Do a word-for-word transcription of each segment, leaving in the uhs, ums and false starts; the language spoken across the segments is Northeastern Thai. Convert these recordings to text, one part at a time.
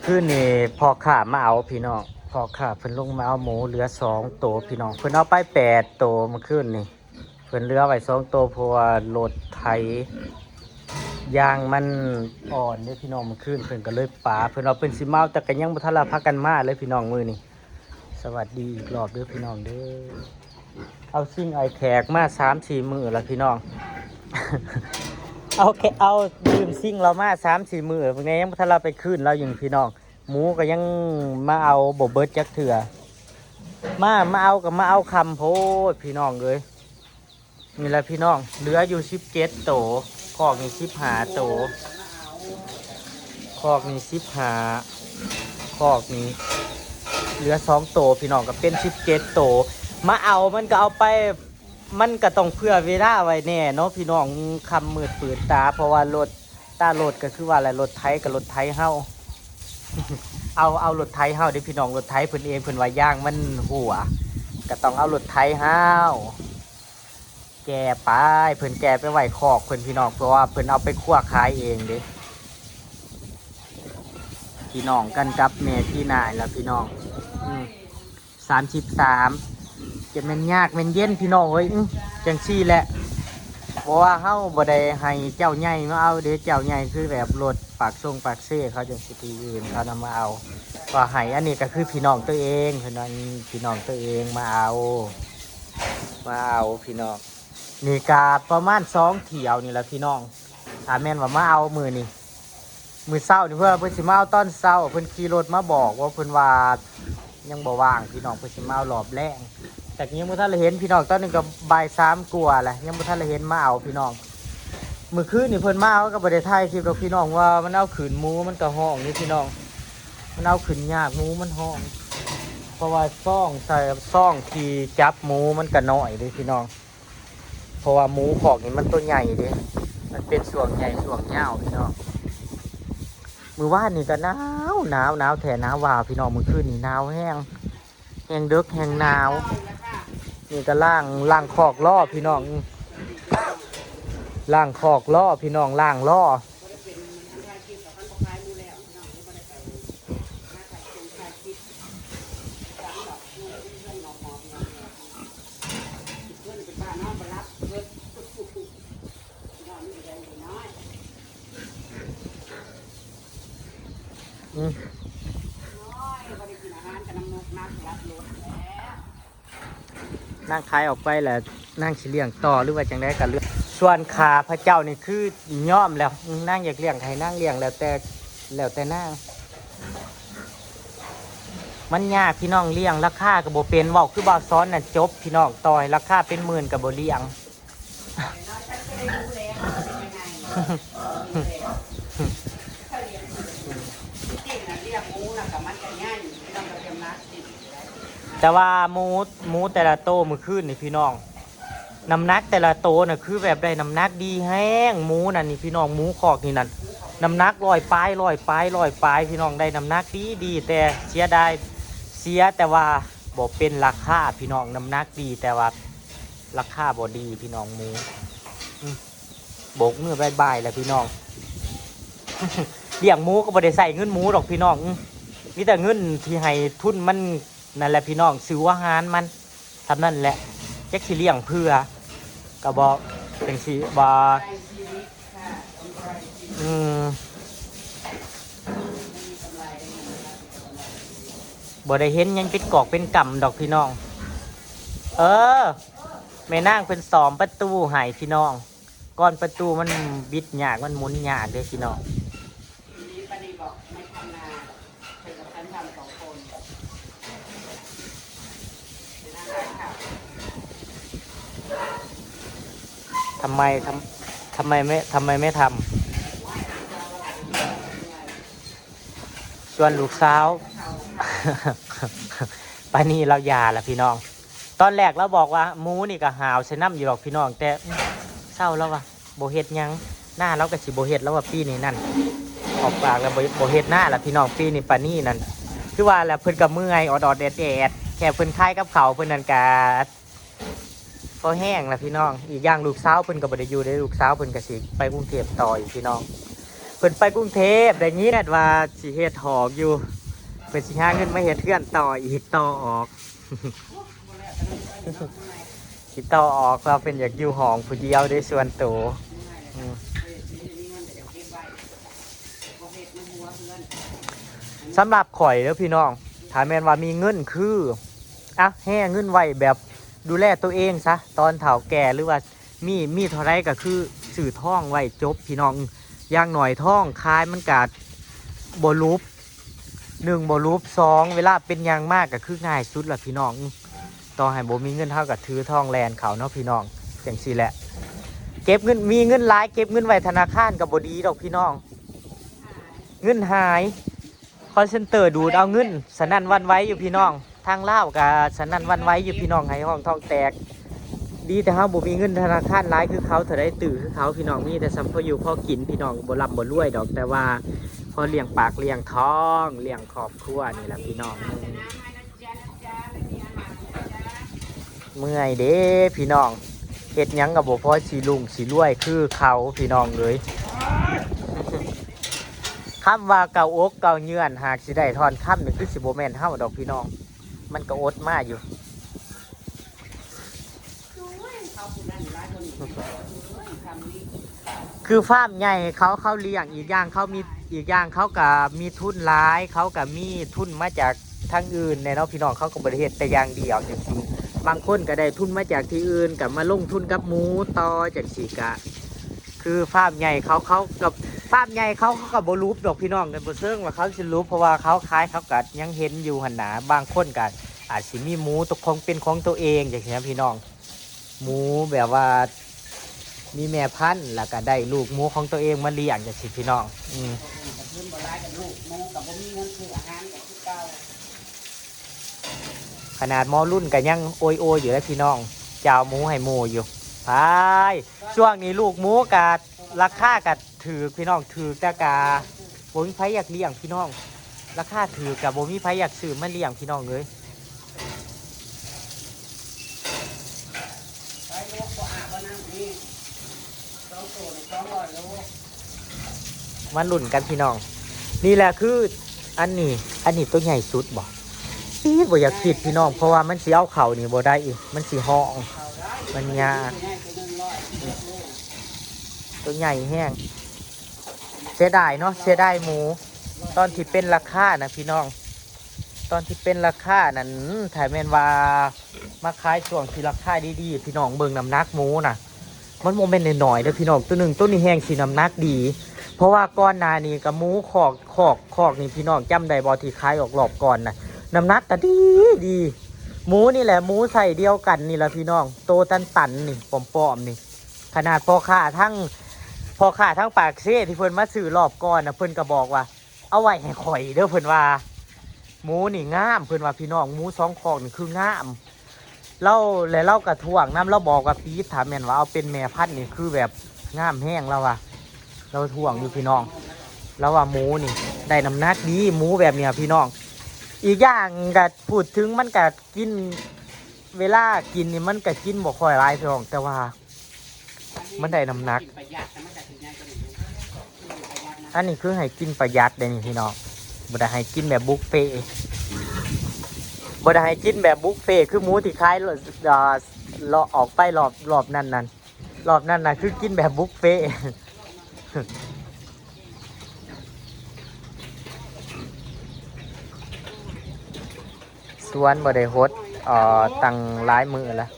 คืนนี้พ่อค้ามาเอาพี่น้อง พ่อค้าเพิ่นลงมาเอาหมูเหลือสองโตพี่น้อง เพิ่นเอาไปแปดโตเมื่อคืนนี้ เพิ่นเหลือไว้สองโตเพราะว่ารถไถยางมันอ่อนเด้อพี่น้อง เมื่อคืนเพิ่นก็เลยปา เพิ่นว่าเพิ่นสิมาเอา แต่ก็ยังบ่ทันละพากันมาเลยพี่น้องมื้อนี้ สวัสดีอีกรอบเด้อพี่น้องเด้อ เอาซิ่งไอ้แขกมาสามสี่มื้อแล้วพี่น้อง เอาแข- เอายืมซิ่งเรามาสามสี่มื้อ เพิ่นยังบ่ทันละไปคืนเราอยู่พี่น้อง หมูก็ยังมาเอาบ่เบิดจักเทื่อ มา มาเอาก็มาเอาค่ำโพดพี่น้องเอ้ย นี่แหละพี่น้อง เหลืออยู่สิบเจ็ดโต คอกนี่สิบห้าโต คอกนี่สิบห้า คอกนี่เหลือสองโตพี่น้อง ก็เป็นสิบเจ็ดโต มาเอามันก็เอาไป มันก็ต้องเผื่อเวลาไว้แน่เนาะพี่น้อง ค่ำมืดปืดตา เพราะว่ารถ ตารถก็คือว่าแหละ รถไถกับรถไถเฮา เอา เอารถไถเฮาเด้อพี่น้อง รถไถเพิ่นเอง เพิ่นว่ายางมันหัว ก็ต้องเอารถไถเฮา แก่ไป เพิ่นแก่ไปไว้คอกเพิ่นพี่น้อง เพราะว่าเพิ่นเอาไปคั่วขายเองเด้ พี่น้องกันกับแม่ที่นายแล้วพี่น้อง อืม สามสิบสาม จะแม่นยากแม่นเย็นพี่น้องเอ้ย อื้อ จังซี่แหละ เพราะว่าเฮาบ่ได้ให้เจ้าใหญ่มาเอาเด้ เจ้าใหญ่คือแบบรถปากซงปากเซ่เขาจังสิ ที่อื่นเขานำมาเอา ก็ให้อันนี้ก็คือพี่น้องตัวเอง พี่น้อง พี่น้องตัวเองมาเอา มาเอาพี่น้อง นี่ก็ประมาณสองเที่ยวนี่แหละพี่น้อง ถ้าแม่นว่ามาเอามื้อนี้ มื้อเช้านี่เพิ่นว่าเพิ่นสิมาเอาตอนเช้า เพิ่นขี่รถมาบอกว่าเพิ่นว่ายังบ่ว่างพี่น้อง เพิ่นสิมาเอารอบแลง แต่ยังบ่ทันได้เห็นพี่น้อง ตอนนี้ก็บ่ายสามกว่าแล้ว ยังบ่ทันได้เห็นมาเอาพี่น้อง มื้อคืนนี่เพิ่นมาเอาก็บ่ได้ถ่ายคลิปดอกพี่น้อง ว่ามันเอาขึ้นหมูมันก็ฮ้องนี่พี่น้อง มันเอาขึ้นยากหมูมันฮ้อง เพราะว่าซ่องใส่ซ่องที่จับหมูมันก็น้อยเด้พี่น้อง เพราะว่าหมูคอกนี่มันตัวใหญ่เด้ มันเป็นส่วงใหญ่ส่วงยาวพี่น้อง มื้อวานนี่ก็หนาว หนาว หนาวแท้หนาวว่าพี่น้อง มื้อคืนนี่หนาวแฮง แฮงเดิกแฮงหนาว นี่ก็ล้าง ล้างคอกล้อพี่น้อง ล้างคอกล้อพี่น้อง ล้างล้อ อืม นางขายออกไปแล้ว นางสิเลี้ยงต่อหรือว่าจังใดก็เลือก ส่วนข้าพเจ้านี่คือยอมแล้ว อืม นางอยากเลี้ยงให้นางเลี้ยง แล้วแต่ แล้วแต่นาง มันยากพี่น้อง เลี้ยงราคาก็บ่เป็น เว้าคือบ่าวสอนน่ะจบพี่น้อง ต่อให้ราคาเป็นหมื่นก็บ่เลี้ยง แต่ว่าหมู หมูแต่ละโตมื้อคืนนี่พี่น้อง น้ำหนักแต่ละโตน่ะคือแบบได้น้ำหนักดีแฮง หมูนั่นนี่พี่น้อง หมูคอกนี่นั่น น้ำหนักร้อยปลาย ร้อยปลาย ร้อยปลาย พี่น้อง ได้น้ำหนักดีดี แต่เสียดาย เสียแต่ว่าบ่เป็นราคาพี่น้อง น้ำหนักดีแต่ว่าราคาบ่ดีพี่น้อง หมู อืม โบกมือบายบายแล้วพี่น้อง เลี้ยงหมูก็บ่ได้ใส่เงินหมูดอกพี่น้อง อืม มีแต่เงินที่ให้ทุนมัน นั่นแหละพี่น้อง ซื้ออาหารมัน ทำนั่นแหละ จักสิเลี้ยงเพื่อ ก็บอกจังสิว่า อืม บ่ได้เห็นหยังเป็นกอบเป็นกำดอกพี่น้อง เออ แม่นางเป็นสอมประตูให้พี่น้อง ก่อนประตูมันบิดยาก มันหมุนยากเด้อพี่น้อง ทำไม ทำ- ทำไมไม่- ทำไมไม่ทำ ส่วนลูกสาว ปานนี้เราหย่าละพี่น้อง ตอนแรกเราบอกว่าหมูนี่ก็หาวใส่น้ำอยู่ดอกพี่น้อง แต่ อืม เศร้าแล้ววะ บ่เฮ็ดหยัง หน้าเราก็สิบ่เฮ็ดแล้วว่าปีนี้นั่น ออกปากแล้วบ่- บ่เฮ็ดหน้าละพี่น้อง ปีนี้ปานนี้นั่น คือว่าแล้วเพิ่นก็เมื่อย ออดๆแอดๆ แค่เพิ่นขายกับข้าวเพิ่นนั่นก็พอแห้งละพี่น้อง อีกอย่างลูกสาวเพิ่นก็บ่ได้อยู่เด้ ลูกสาวเพิ่นก็สิไปกรุงเทพต่ออีกพี่น้อง เพิ่น พิ่นไปกรุงเทพฯ ได้ยินว่าสิเฮ็ดหอกอยู่ เพิ่นสิหาเงินมาเฮ็ดเฮือนต่ออีก ต่อออก สิต่อออก ว่าเพิ่นอยากอยู่ห้องผู้เดียวเด้ ส่วนตัว อืม สำหรับข่อยเด้อพี่น้อง ถ้าแม่นว่ามีเงินคือ อ่ะ แห่เงินไว้แบบดูแลตัวเองซะ ตอนเฒ่าแก่ หรือว่ามี มีเท่าใดก็คือซื้อทองไว้จบพี่น้อง อย่างน้อยทองขายมันก็บ่หลุบ หนึ่งบ่หลุบ สองเวลาเป็นหยังมาก็คือง่ายสุดล่ะพี่น้อง ต่อให้บ่มีเงินเฮาก็ถือทองแล่นเข้าเนาะพี่น้อง จั่งซี้แหละ เก็บเงิน มีเงินหลายเก็บเงินไว้ธนาคารก็บ่ดีดอกพี่น้อง เงินหาย call center ดูดเอาเงิน สนั่นหวั่นไหวอยู่พี่น้อง ทางลาวก็สนั่นหวั่นไหวอยู่พี่น้อง ไห้ฮ้องท้องแตก ดีแต่เฮาบ่มีเงินธนาคารหลายคือเขา เท่าใดตื้อคือเขาพี่น้อง มีแต่ส่ำพออยู่พอกินพี่น้อง บ่ร่ำบ่รวยดอก แต่ว่าพอเลี้ยงปากเลี้ยงท้อง เลี้ยงครอบครัวนี่ล่ะพี่น้อง เมื่อยเด้พี่น้อง เฮ็ดหยังก็บ่พอสิรุ่งสิรวยคือเขาพี่น้องเอ้ย คำว่าเกาอกเกาเยื่อน หากสิได้ถ้อนคำนี่คือสิบ่แม่นเฮาดอกพี่น้อง มันก็อดมาอยู่ คือฟาร์มใหญ่เขา เขาเลี้ยง อีกอย่างเขามี อีกอย่างเขาก็มีทุนหลาย เขาก็มีทุนมาจากทางอื่นแน่เนาะพี่น้อง เขาก็บ่ได้เฮ็ดแต่อย่างเดียวจั่งซี้ บางคนก็ได้ทุนมาจากที่อื่น ก็มาลงทุนกับหมูต่อจั่งซี้ ก็คือฟาร์มใหญ่เขา เขากับฟาร์มใหญ่เขา เขาก็บ่หลุบดอกพี่น้อง กันบ่เชิงว่าเขาสิหลุบ เพราะว่าเขาขาย เขาก็ยังเห็นอยู่หั่นนะ บางคนก็อาจสิมีหมูตัวของเป็นของตัวเองจั่งซี้นะพี่น้อง หมูแบบว่ามีแม่พันธุ์ แล้วก็ได้ลูกหมูของตัวเองมาเลี้ยงจั่งซี้พี่น้อง อืม ขนาดหมอรุ่นก็ยังโอยโอยอยู่เลยพี่น้อง จะเอาหมูให้หมู่อยู่ ไป ช่วงนี้ลูกหมูกะราคากะถืกพี่น้อง ถืกแต่กะบ่มีไผอยากเลี้ยงพี่น้อง ราคาถืกกะบ่มีไผอยากซื้อมาเลี้ยงพี่น้องเอ้ย มาลุ้นกันพี่น้อง นี่แหละคือ อันนี้ อันนี้ตัวใหญ่สุดบ่ ปี๊ด บ่อยากคิดพี่น้อง เพราะว่ามันสิเอาเข้านี่บ่ได้อีก มันสิฮ้อง มันยาก ตัวใหญ่แฮง เสียดายเนาะ เสียดายหมู ตอนที่เป็นราคานะพี่น้อง ตอนที่เป็นราคานั่น ถ้าแม่นว่ามาขายช่วงที่ราคาดีๆ พี่น้องเบิ่งน้ำหนักหมูน่ะ มันบ่แม่นน้อยๆเด้อพี่น้อง ตัวหนึ่งตัวนี้แฮงสิน้ำหนักดี เพราะว่าก่อนหน้านี้ก็หมูคอก คอก คอกนี่พี่น้องจำได้บ่ ที่ขายออกรอบก่อนน่ะ น้ำหนักก็ดีดี หมูนี่แหละ หมูไซส์เดียวกันนี่แหละพี่น้อง โตตันๆนี่ ป้อมๆนี่ ขนาดพ่อค้าทั้ง พ่อค้าทั้งปากเซที่เพิ่นมาซื้อรอบก่อนน่ะ เพิ่นก็บอกว่า เอาไว้ให้ข่อยเด้อ เพิ่นว่า หมูนี่งาม เพิ่นว่าพี่น้อง หมูสองคอกนี่คืองาม ลาว และลาวก็ท้วงนำ ลาวบอกว่าปี๊ด ถ้าแม่นว่าเอาเป็นแม่พันธุ์นี่คือแบบงามแฮง ลาวว่า ลาวท้วงอยู่พี่น้อง ลาวว่าหมูนี่ได้น้ำหนักดี หมูแบบเนี้ยพี่น้อง อีกอย่างก็พูดถึงมันก็กิน เวลากินนี่มันก็กินบ่ค่อยหลายพี่น้อง แต่ว่ามันได้น้ำหนัก อันนี้คือให้กินประหยัดเด้นี่พี่น้อง บ่ได้ให้กินแบบบุฟเฟ่ต์ บ่ได้ให้กินแบบบุฟเฟ่ต์ คือหมูที่ขาย เอ่อ เลาะออกไปรอบ รอบนั้นนั่น รอบนั้นน่ะคือกินแบบบุฟเฟ่ต์ สวนบ่ได้หด เอ่อ ตั้งหลายมื้อแล้ว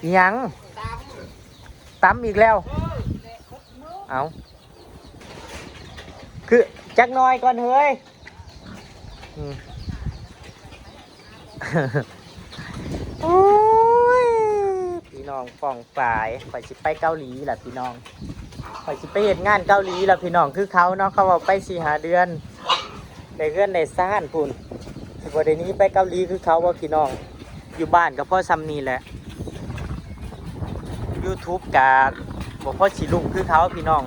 อิหยัง ตำอีกแล้ว เอา คือ จักหน่อยก่อนเฮ้ย อืม โอ้ย พี่น้องป้องปาย ข่อยสิไปเกาหลีล่ะพี่น้อง ข่อยสิไปเฮ็ดงานเกาหลีล่ะพี่น้อง คือเขาเนาะ เขาว่าไปสี่ห้าเดือน ได้เฮือนได้ซานพู้น สิบ่ได้หนีไปเกาหลีคือเขาบ่พี่น้อง อยู่บ้านก็พอส่ำนี้แหละ YouTube ก็บ่พอสิรุ่งคือเขาพี่น้อง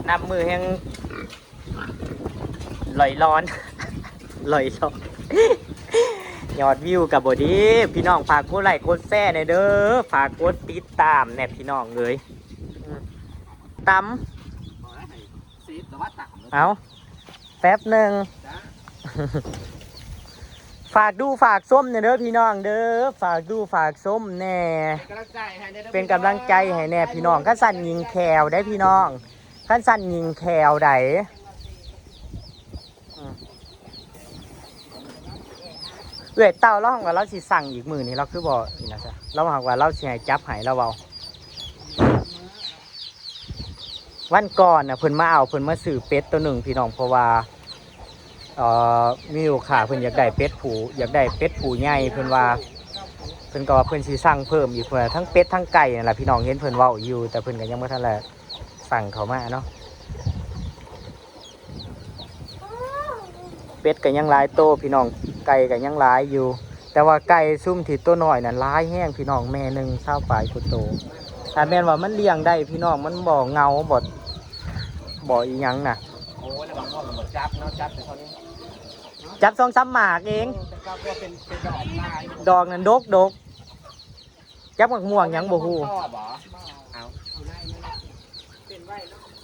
นับมื้อแฮง ลอยลอน ลอยลอน ยอดวิวก็บ่ดี พี่น้องฝากกดไลค์กดแชร์แหน่เด้อ ฝากกดติดตามแหน่พี่น้องเอ้ย อืม ตำ เอาแป๊บหนึ่ง ฝากดูฝากส้มเนี่ยเด้อพี่น้องเด้อ ฝากดูฝากส้มแน่ เป็นกำลังใจให้แน่พี่น้อง คันสั่นยิงแควได้พี่น้อง คันสั่นยิงแควได้ เอื้อยเต้าเล่าว่าเราสิสั่งอีกมื้อนี้ เราคือบ่นี่นะจ๊ะ เราหากว่าเราสิให้จับให้เราเอา วันก่อนน่ะเพิ่นมาเอา เพิ่นมาซื้อเป็ดตัวหนึ่งพี่น้อง เพราะว่า เอ่อ มีลูกค้าเพิ่นอยากได้เป็ดผู้ อยากได้เป็ดผู้ใหญ่ เพิ่นว่า เพิ่นก็ว่าเพิ่นสิสั่งเพิ่มอีก เพิ่นว่าทั้งเป็ดทั้งไก่นั่นแหละพี่น้อง เห็นเพิ่นเว้าอยู่ แต่เพิ่นก็ยังบ่ทันได้สั่งเข้ามาเนาะ เป็ดก็ยังหลายโตพี่น้อง ไก่ก็ยังหลายอยู่ แต่ว่าไก่ซุมที่ตัวน้อยนั่นหลายแฮงพี่น้อง แม่หนึ่งซาวปลายกว่าโต ถ้าแม่นว่ามันเลี้ยงได้พี่น้อง มันบ่เหงา บ่ บ่อีหยังน่ะ โอ้ย แล้วบางคนมันจับเนาะ จับแต่เท่านี้ จับสองสามหมากเอง เออ แต่ก็เป็น เป็นดอกลาย ดอกนั่นดกดก จับหมากม่วงหยังบ่ฮู้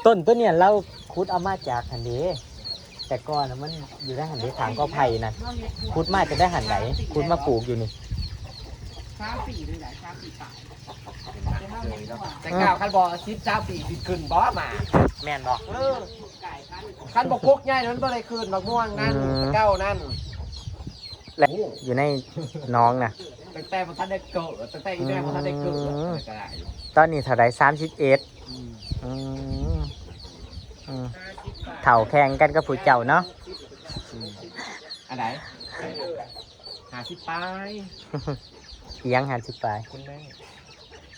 ต้นตัวเนี่ยเราขุดเอามาจากหั่นเด้ แต่ก่อนน่ะมันอยู่ในหั่นเด้ ถางกอไผ่นะ ขุดมาจะได้หั่นไหน ขุดมาปลูกอยู่นี่ สามปีนี่แหละ สามปีปลาย แต่ก้าวคันบ่สิบ สามปีสิขึ้นบ่มา แม่นบ่ เออ คันบ่กกใหญ่มันบ่ได้ขึ้น หมากม่วงนั่น อืม เก้านั่น และอยู่ในหนองนะ ตั้งแต่บ่ทันได้เกิด ตั้งแต่อีแม่บ่ทันได้เกิด อืม ก็ได้ ตอนนี้เท่าใด สามสิบเอ็ด อืม อืม อืม เฒ่าแข่งกันกับผู้เจ้าเนาะ อืม อันไหน ห้าสิบปลาย เอียง ห้าสิบปลาย คุณแม่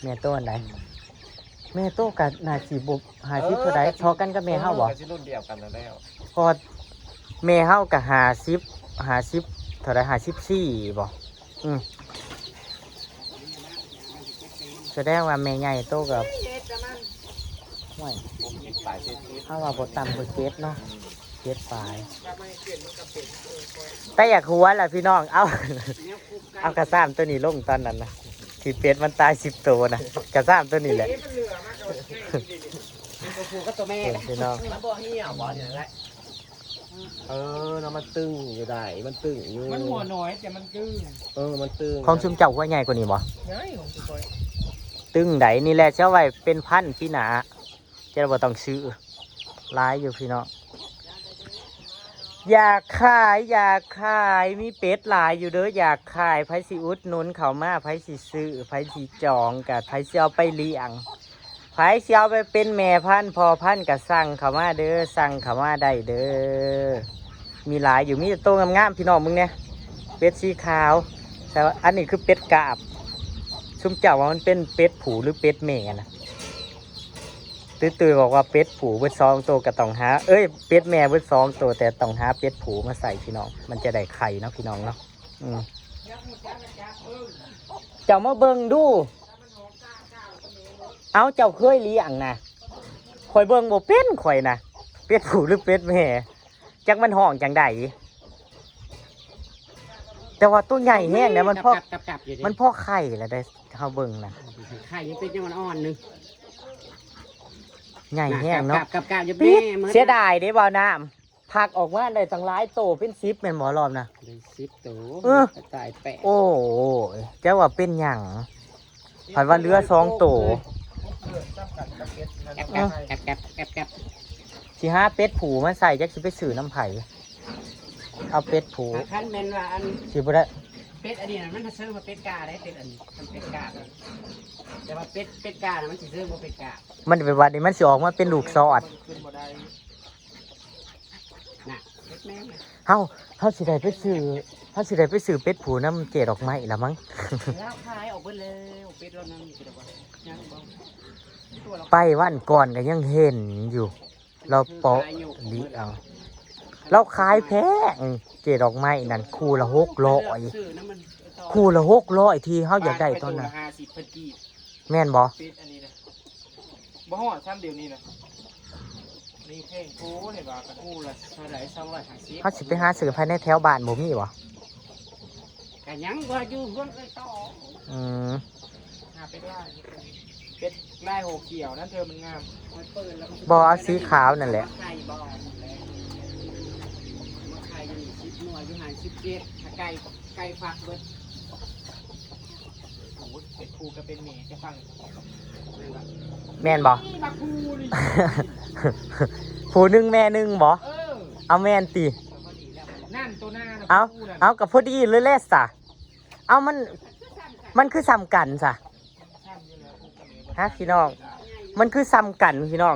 แม่โตอันใด แม่โตก็น่าสิบ่ ห้าสิบเท่าใด เออ เท่ากันกับแม่เฮาบ่ เออ ก็สิรุ่นเดียวกันนั่นแหละ เพราะว่าแม่เฮาก็ห้าสิบ ห้าสิบเท่าใด ห้าสิบสี่บ่ อืม แสดงว่าแม่ใหญ่โตกับ ห่วย หกสิบปลาย เจ็ดสิบ เฮาว่าบ่ต่ำกว่าเจ็ดเนาะ เจ็ดปลาย แต่อยากหัวล่ะพี่น้อง เอา เอากระซ้ำตัวนี้ลงตอนนั้นนะ ที่เป็ดมันตายสิบโตนะ กระซ้ำตัวนี้แหละ ตัวผู้กับตัวแม่ เออพี่น้อง มันบ่เหี่ยวบ่เนี่ยแหละ เออเนาะ มันตึงอยู่ได้ มันตึงอยู่ มันหัวน้อยแต่มันตึง เออ มันตึง ของซุมเจ้าหัวใหญ่กว่านี้บ่ ใหญ่ของซุมข้อย ตึงใดนี่แหละ เจ้าไว้เป็นพันปีหน้า เจ้าบ่ต้องซื้อ หลายอยู่พี่น้อง อยากขาย อยากขาย มีเป็ดหลายอยู่เด้อ อยากขาย ไผสิอุดหนุนเข้ามา ไผสิซื้อ ไผสิจอง กะไผสิเอาไปเลี้ยง ไผสิเอาไปเป็นแม่พันธุ์พ่อพันธุ์กะสั่งเข้ามาเด้อ สั่งเข้ามาได้เด้อ มีหลายอยู่ มีแต่โตงามๆ พี่น้องมึงเนี่ย เป็ดสีขาว แต่ว่าอันนี้คือเป็ดกาบ ซุมเจ้าว่ามันเป็นเป็ดผู้หรือเป็ดแม่นะ ตุ้ยๆ บอกว่าเป็ดผู้เบิดสองโตก็ต้องหา เอ้ย เป็ดแม่เบิดสองโต แต่ต้องหาเป็ดผู้มาใส่พี่น้อง มันจะได้ไข่เนาะพี่น้องเนาะ อืม เจ้ามาเบิ่งดู เอา เจ้าเคยเลี้ยงนะ ข่อยเบิ่งบ่เป็นข่อยนะ เป็ดผู้หรือเป็ดแม่ จักมันฮ้องจังใด แต่ว่าตัวใหญ่แฮงนะ มันพอ กับกับกับอยู่ดิ มันพอไข่แล้วได้ เฮาเบิ่งนะ ไข่ยังเป็นยังมันอ่อนหนึ่ง ใหญ่แฮงเนาะ กับกับกับอยู่ ติด แม่มัน เสียดายเด้ บ่าวน้ำ พักออกมาได้ตั้งหลายโต เป็นสิบแม่นบ่รอบนะ ได้สิบโต เออ ตายแปด โอ้ย เจ้าว่าเป็นหยัง พันว่าเหลือสองโต แอบแอบแอบแอบแอบแอบ สิหาเป็ดผู้มาใส่ จักสิไปซื้อน้ำไผ เอาเป็ดผู้ คันแม่นว่าอัน สิบ่ได้ เป็ดอันนี้น่ะมันจะซื้อมาเป็ดกาได้ เป็ดอันนี้มันเป็ดกาได้ แต่ว่าเป็ด เป็ดกาน่ะมันสิซื้อมาเป็ดกา มันไปวัดนี่มันสิออกมาเป็นลูกซอด ขึ้นบ่ได้ น่ะ เฮ็ดแม่งน่ะ เฮา เฮาสิได้ไปซื้อ เฮาสิได้ไปซื้อเป็ดผู้นำเจ๊ดอกไม้ละมั้ง แล้วขายออกเบิดแล้ว เป็ดเรานั่งอยู่แต่ว่ายังบ่ ไปวันก่อนก็ยังเห็นอยู่ เราเปาะ ขายอยู่ ลิเอา เราขายแพง เจ๊ดอกไม้นั่น คู่ละหกร้อย ซื้อน้ำมัน คู่ละหกร้อย ที่เฮาอยากได้ตอนนั้น ขายคู่ละห้าสิบพันกีบ แม่นบ่ เป็ดอันนี้นะ บ่ฮอดซ้ำเดี๋ยวนี้นะ นี่แพงโพด เห็นว่ากัน คู่ละเท่าไหร่ สองร้อยห้าสิบ เฮาสิไปหาซื้อภายในแถวบ้านบ่มีบ่ ก็ยังว่าอยู่เพิ่นเอ้ยต่อ อืม หาเป็ดล่าอยู่ เป็ด ลายหกเขียวนั่นเธอมันงาม บ่เอาสีขาวนั่นแหละ ไข่บ่มาไข่อยู่นี่สิบหน่วยอยู่หันสิบเจ็ดถ้าไก่ไก่ฟักเบิด โอ้โหเป็นครูก็เป็นเมย์จะฟัง แม่นบ่ นี่มาครูนี่ ผู้หนึ่งแม่หนึ่งบ่ เออ เอาแม่นติ นั่นตัวหน้านะ เอา ครูนั่น เอากับพอดีเลยแหละสะเอามัน มันคือซ้ำกันสะฮะพี่น้อง มันคือซ้ำกันพี่น้อง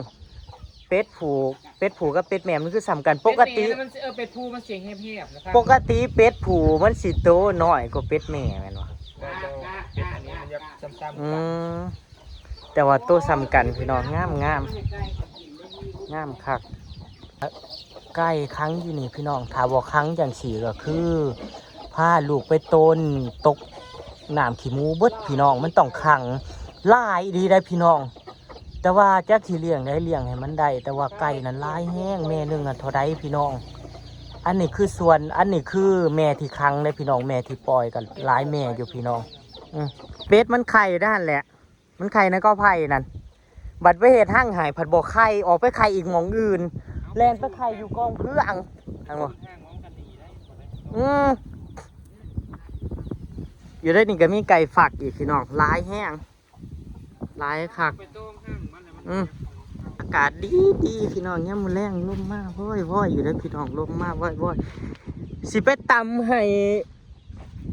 เป็ดผูเป็ดผูกับเป็ดแม่มันคือซ้ำกันปกติ เป็นเมย์มันเออเป็นครูมันเสียงเฮียบๆนะครับ ปกติเป็ดผูมันสิโตน้อยกว่าเป็ดแม่แม่นบ่ แต่แต่เป็ดอันนี้มันจะซ้ำๆ อืมแต่ว่าโตซ้ำกันพี่น้องงามงามงามคัก ไก่ขังอยู่นี่พี่น้องถ้าบ่ขังจังซี่ก็คือพาลูกไปโตนตกน้ำขี้หมูเบิดพี่น้องมันต้องขังหลายดีได้พี่น้อง แต่ว่าจักสิเลี้ยงได้เลี้ยงให้มันได้ แต่ว่าไก่นั้นหลายแฮงแม่หนึ่งอ่ะเท่าใดพี่น้อง อันนี้คือส่วนอันนี้คือแม่ที่ขังได้พี่น้องแม่ที่ปล่อยกันหลายแม่อยู่พี่น้องอืมเป็ดมันไข่ด้านแหละ มันไข่ในกอไผ่นั่น บัดไปเฮ็ดหั่งหายผัดบ่ไข่ออกไปไข่อีกหม่องอื่น แล่นไปไข่อยู่กองเพื่องหันบ่อืมอยู่ได้นี่ก็มีไก่ฝักอีกพี่น้องหลายแฮงหลายคัก ไปโต้งห้างมันน่ะมัน อืมอากาศดีดีพี่น้องยามมื้อแลงลมมาว้อยว้อยอยู่ได้อพี่น้องลมมาว้อยว้อยสิไปตำให้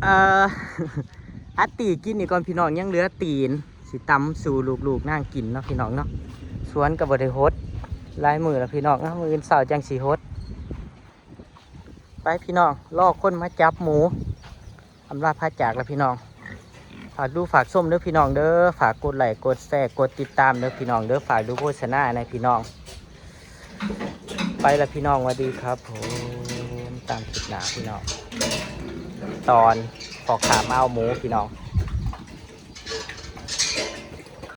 เอ่อ อัตตีกินนี่ก่อนพี่น้องยังเหลือตีนสิตำสู่ลูกๆนางกินเนาะพี่น้องเนาะสวนก็บ่ได้หดหลายมื้อแล้วพี่น้องเนาะมื้ออื่นเช้าจังสิหดไปพี่น้องรอคนมาจับหมูอำลาพาจากแล้วพี่น้อง ฝากดูฝากชมเด้อพี่น้องเด้อฝากกดไลค์กดแชร์กดติดตามเด้อพี่น้องเด้อฝากดูโฆษณาในพี่น้อง ไปละพี่น้องสวัสดีครับผมตามคลิปหน้าพี่น้อง ตอนพอขามาเอาหมูพี่น้อง